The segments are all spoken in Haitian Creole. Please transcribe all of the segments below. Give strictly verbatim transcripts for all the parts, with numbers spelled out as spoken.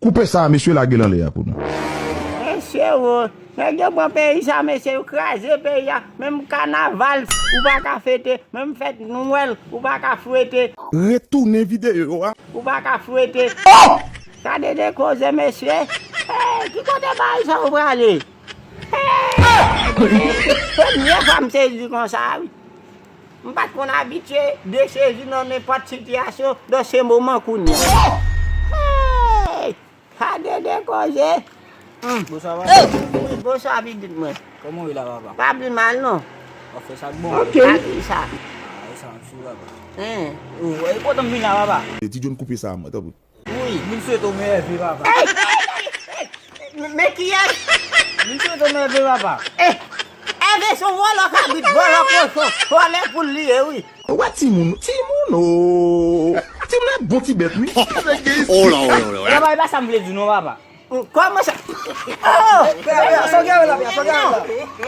Koupe sa a, mesye, lage l anlè a pou nou. Mesye, o, nèg yo pran peyi sa, mesye, yo kraze peyi a. Menm kanaval, ou pa ka fete. Menm fèt Nwèl, ou pa ka fwete. Retounen videyo a. Ou pa ka fwete. Gade de koze, mesye. Hey, ki kote bagay sa yo prale? Premye fwa m sezi konsa, wi. M pa t konn abitye de sezi nan nenpòt sitiyasyon dan se moman kounye a. Hey! Sa de de koze. Bonswa papa. Wi, bonswa pitit mwen. Kòman w ye la papa? Pa pi mal non. W ap fè sa k bon? Pa di sa. Ah, e sa m sou papa. Hein. Oh, e kontan m vin la papa. Ti John koupe sa a mwen, tanpri. Wi, vin swete w meyè ve papa. Men kiyès? Vin swete w meyè ve papa. Eh, Ève se yon vòlò kabrit, vòlò kochon, vòlè poul li ye wi. Ou wè timoun, timoun o. Timoun ap bon ti bèt wi. Oh la, oh la, oh la. Papa, e pa sa m vle di non papa. Kòman sa? Oh! Pè, pè, sa w gen la, pè, sa w gen la.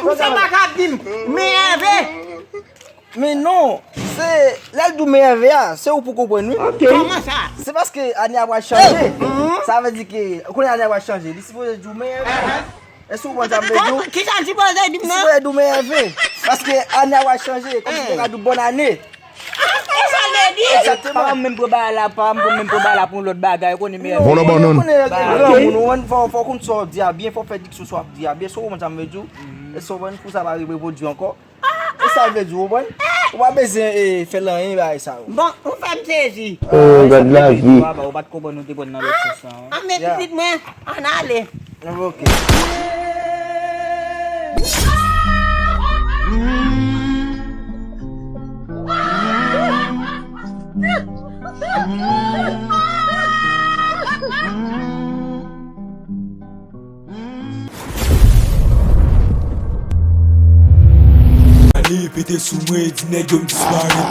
Ou se pa ka di m, men Ève. Men non, se lè l di w men Ève a, se ou pou konprann wi. Kòman sa? Se paske ane a pral chanje. Sa vle di ke kounye a ane a pral chanje. Li sipoze di w men Ève. Èske ou konprann sa m vle di w? Kòman, ki sa l sipoze di m Li nan? sipoze di w men Ève. Paske ane a pral chanje, kòm si te ka di w bòn ane. Ki sa l vle di? Egzakteman. Papa m menm pran bagay la, papa m menm pran bagay la pou yon lòt bagay, ou konnen men. Vòlò bannann. Granmoun, ou konn fò, fò w konn sa w di a byen, fò w fè diksyon sa w ap di a byen. Èske ou konprann sa m vle di w? Èske ou konprann pou sa pa repwodui ankò? E sa l vle di w, ou konprann? Ou pa bezwen eh, fè l anyen bagay sa yo. Bon, ou fè m sezi. Oh, gad lavi. Papa, ou pa t konprann nou te pran nan lòt sans lan. An men pitit mwen, ann ale. Ok. Ale pete sou mwen, di nèg yo m disparèt.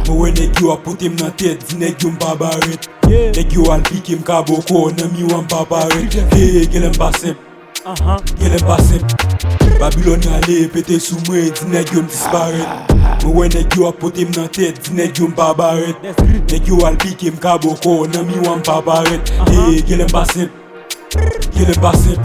Mwen wè nèg yo ap pote m nan tèt, di nèg yo m pa barèt. Nèg yo al pike m kaboko, nan miwa m pa parèt. Hey, genlè m pa senp. Genlè m pa senp. Babilòn ale pete sou mwen, di nèg yo m disparèt. Mwen wè nèg yo ap pote m nan tèt, di nèg yo m pa barèt. Nèg yo al pike m kaboko, nan miwa m pa parèt. Hey, genlè m pa senp. Genlè m pa senp.